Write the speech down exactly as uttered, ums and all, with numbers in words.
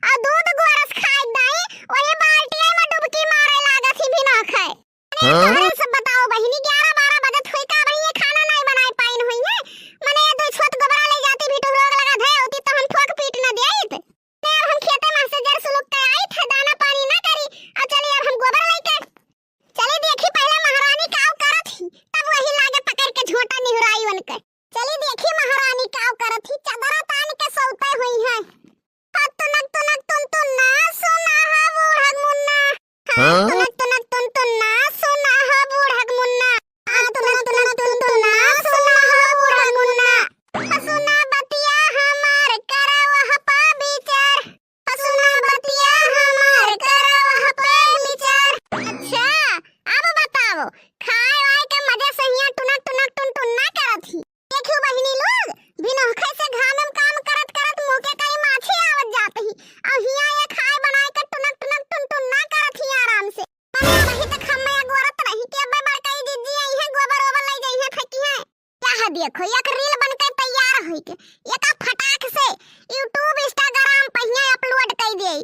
अउ दूध गोरस खाए दाई, वही बाल्टिया में डुबकी मारे लागत ही भी ना खाए। अरे हाँ? तोहरे सब बताओ बहिनी, ग्यारह बारह बजत होई का, अबहीं ये खाना नाई बनाए पाइन होई है। मने दो छोट गोबरा ले जाती, भी टुहरोग लगा धे होती तो हम ठोक पीट न देइत। ने अब हम खेते में से जर सुलुक के आई थे, दाना पानी ना करी। अब चली अब हम गोबर लेके। चली देखी पहले महारानी काव करत ही, तब वही लागे पकड़ के झोंटा निहुराई उनके। चली देखी महारानी काव करत ही, चदरा तान के सौते हुई है। तुनक तुनक तुन तुन ना सुना है बूढ़क मुन्ना। हाँ? तुनक तुनक तुन तुन ना सुना है बूढ़क मुन्ना। आ, तुनक तुनक तुन तुन ना सुना है बूढ़क मुन्ना। सुना बतिया हमार करा वह पा विचार। सुना बतिया हमार करा वह पा विचार। अच्छा, अब बताओ, खाए वाए के मजे से हियां टुनक टुनक टुन टुन ना करत ही। देखियो बहिनी लोग, बिनहखे से घाम में काम करत करत मुँह के कई माछी आवत जात ही। अउ हियां ये खाए बनाए के टुनक टुनक टुन टुन ना करत ही आराम से। मने अबही तक हम अगोरत रही कि अब्बे बड़काई जिज्जी आई हैं, गोबर ओबर लई जाई हैं, फेंकी हैं। यह देखो, एक reel बन के तैयार होई के, एका फटाक से YouTube, Instagram पहिया upload कई देई।